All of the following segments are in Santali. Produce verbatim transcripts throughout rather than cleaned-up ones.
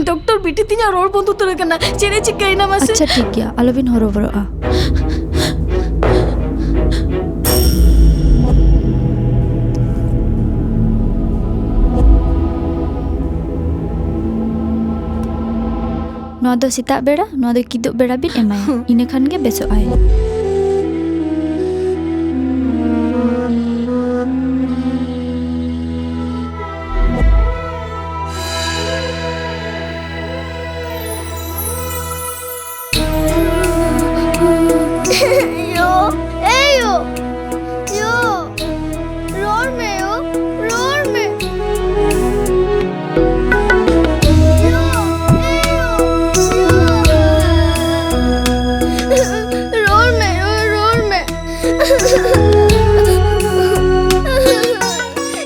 ᱰᱚᱠᱴᱚᱨ ᱵᱤᱴᱤ ᱛᱤᱧᱟᱹ ᱨᱚᱲ ᱵᱚᱱᱫ ᱩᱛᱟᱹᱨ ᱟᱠᱟᱱᱟ᱾ ᱪᱮᱫ ᱮ ᱪᱤᱠᱟᱹᱭᱮᱱᱟ ᱢᱟᱥᱮ? ᱟᱪᱪᱷᱟ, ᱴᱷᱤᱠ ᱜᱮᱭᱟ, ᱟᱞᱚᱵᱤᱱ ᱦᱚᱨᱚᱵᱚᱨᱚᱜᱼᱟ᱾ ᱱᱚᱣᱟ ᱫᱚ ᱥᱮᱛᱟᱜ ᱵᱮᱲᱟ, ᱱᱚᱣᱟ ᱫᱚ ᱠᱤᱫᱩᱵ ᱵᱮᱲᱟ ᱵᱤᱱ ᱮᱢᱟᱭᱟ, ᱤᱱᱟᱹ ᱠᱷᱟᱱ ᱜᱮ ᱵᱮᱥᱚᱜ ᱟᱭ᱾ ᱭᱳ, ᱮ ᱭᱳ, ᱭᱳ, ᱨᱚᱲ ᱢᱮ ᱭᱳ, ᱨᱚᱲ ᱢᱮ᱾ ᱭᱳ, ᱮ ᱭᱳ, ᱭᱳ, ᱨᱚᱲ ᱢᱮ ᱭᱳ, ᱨᱚᱲ ᱢᱮ᱾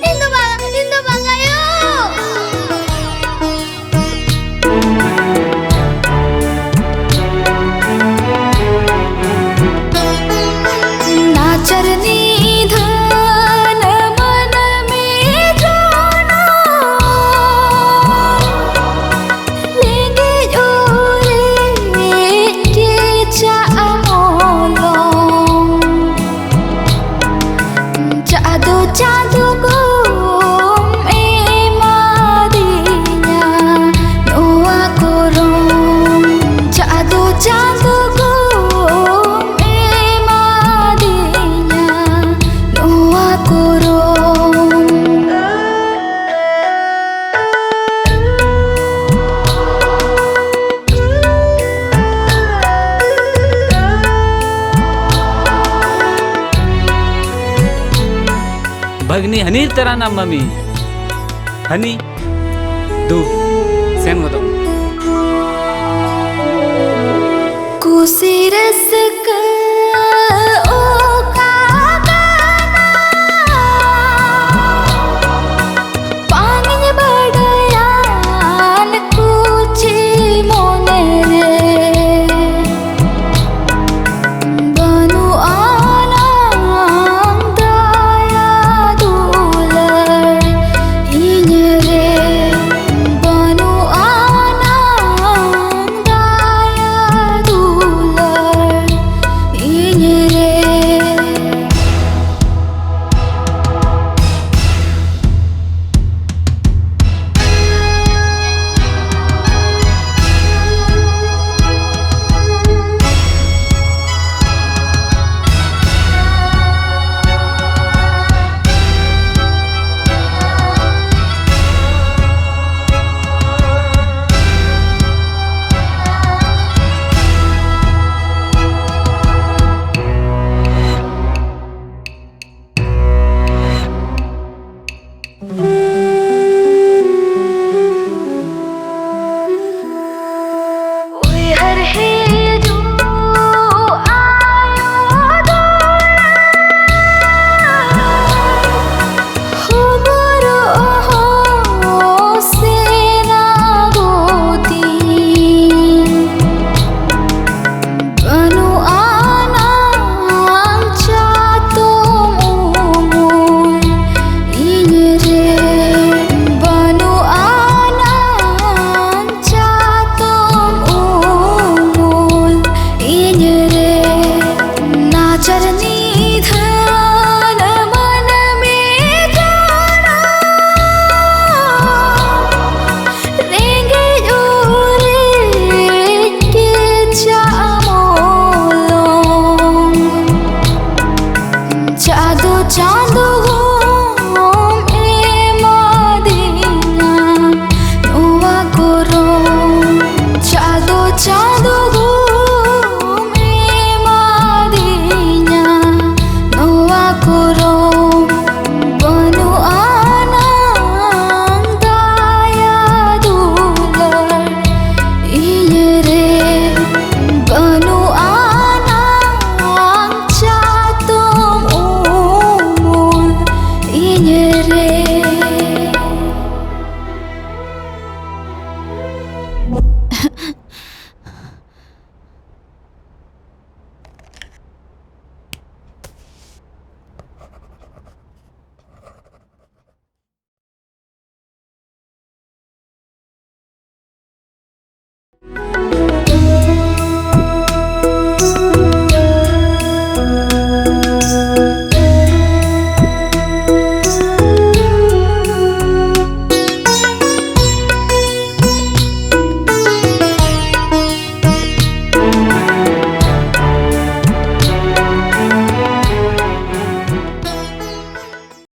ᱤᱧ ᱫᱚ ᱵᱟᱝ, ᱤᱧ ᱫᱚ ᱵᱟᱝ ᱟᱭᱳ᱾ ᱱᱟᱪᱟᱨ ᱱᱤᱫᱷᱟᱹᱱ ᱢᱟᱹᱱᱢᱤ ᱡᱚᱱᱚᱢ, ᱞᱮᱸᱜᱮᱡ ᱚᱨᱮᱡ ᱜᱮ ᱪᱟᱜ ᱢᱚᱞᱚᱝ᱾ ᱪᱟᱸᱫᱚ ᱪᱟᱸᱫᱚ ᱜᱚᱢ ᱮᱢᱟᱫᱤᱧᱟ ᱱᱚᱣᱟ ᱠᱚᱨᱚᱢ᱾ ᱪᱟᱸᱫᱚ ᱪᱟᱸᱫᱚ ᱜᱚᱢ ᱮᱢᱟᱫᱤᱧᱟ ᱱᱚᱣᱟ ᱠᱚᱨᱚᱢ᱾ ᱵᱷᱟᱹᱜᱽᱱᱤ ᱦᱟᱹᱱᱤᱨ ᱛᱟᱨᱟᱱᱟ ᱢᱟᱹᱢᱤ᱾ ᱦᱟᱹᱱᱤ ᱫᱩ ᱥᱮᱱ ᱜᱚᱫᱚᱜ᱾